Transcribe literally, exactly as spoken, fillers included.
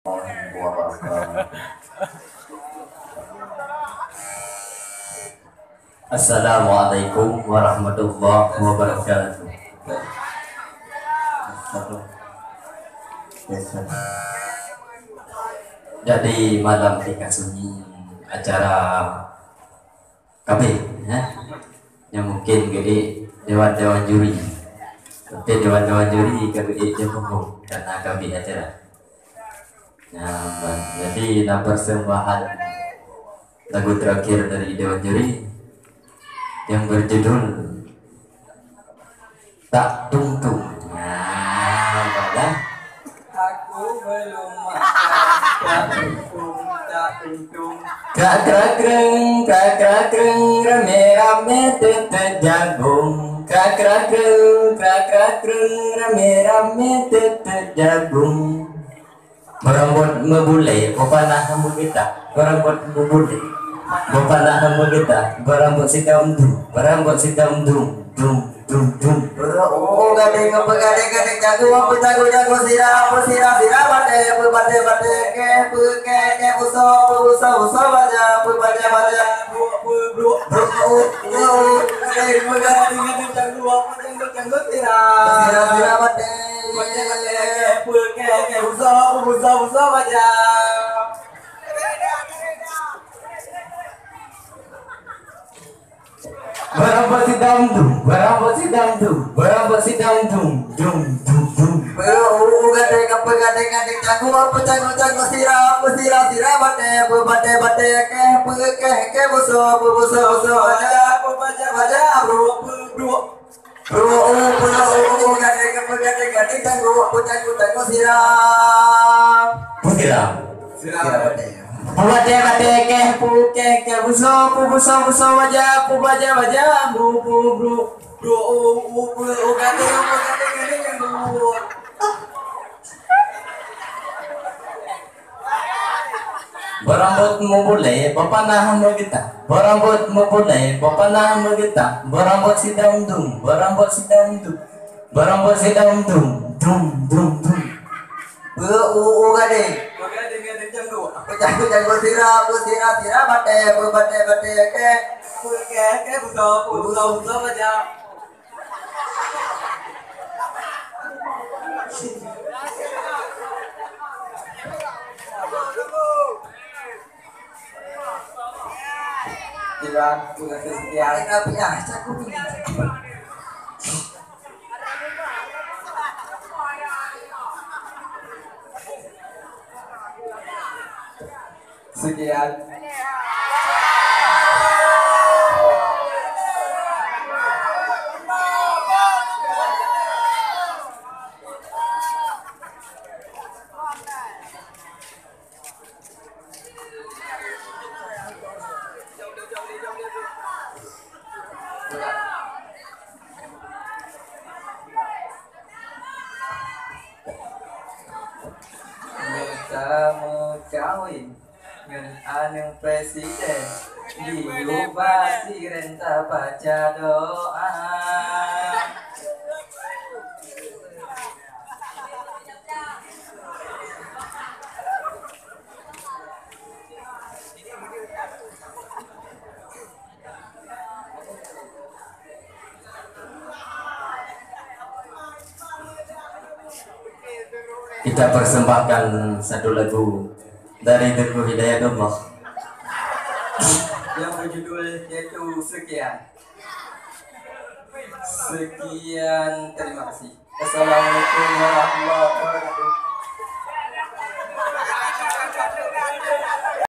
Wabarakatuh. Assalamualaikum warahmatullahi wabarakatuh. Jadi malam tika sunyi acara kabeh, eh? Yang mungkin geuék dewan-dewan juri. Tapi dewan-dewan juri kabeh jeuet peuhom karena kabeh acara. Nah, jadi na persembahan lagu terakhir dari dewan juri yang berjudul Tak Tung Tung. Nah, dah. Aku belum makan, tak tung tung, tak tung tung. Krak krak kreng, krak krak kreng, rame-rame tetek jagung. Krak krak kreng, krak krak kreng, rame-rame tetek jagung. Beurambot meubulée, beupanah meugeuta. Beurambot meubulée, beupanah meugeuta. Beurambot sidam dum, beurambot sidam dum, dum, dum, dum. Beurambot, oh, gadeng, apa gadeng, gadeng, jago, apa jago, jago, sira, apa sira, sira, batée, apa batée, batée, keh, apa keh, keh, buso, apa buso, buso, baja, apa baja, baja, bro, bro, bro, bro, gadeng, apa gadeng, gadeng, jago, apa jago, jago, sira. Sira, sira, batée. Beurambot sidam dum, beurambot sidam dum, beurambot sidam dum, dum, dum, dum. Beurambot, gadeng, apa gadeng, gadeng, jago, apa jago, jago, sira, apa sira, sira, batée, apa batée, batée, keh, apa keh, keh, buso, apa buso, buso, baja, apa baja, baja, bro, apa bro. Bro, bro, bro, gadeng, apa gadeng, gadeng, jago, apa jago, jago, sira. Pusira. Sira, batée. Pu batée, batée, keh, pu keh, keh, buso, pu buso, buso, baja, pu baja, baja, bro, bro, bro. Bro, bro, bro, gadeng, apa gadeng, gadeng, jago. Beurambot meubulée, beupanah meugeuta. Beurambot meubulée, beupanah meugeuta. Beurambot sidam dum, beurambot sidam dum. Beurambot sidam dum, dum, dum, dum. Peu u u gadeng. Peu gadeng, gadeng, janggo. Peu janggo, janggo, sira, peu sira, sira, batée, peu batée, batée, keh. Peu keh, keh, buso, peu buso, buso, baja. Sekian. Meutameukawen ngon aneuk presiden, di luwa sirén tabaca doa. Kita persembahkan satu lagu dari Teungku Hidayatullah yang berjudul yaitu Sekian. Sekian, terima kasih. Assalamualaikum warahmatullahi wabarakatuh.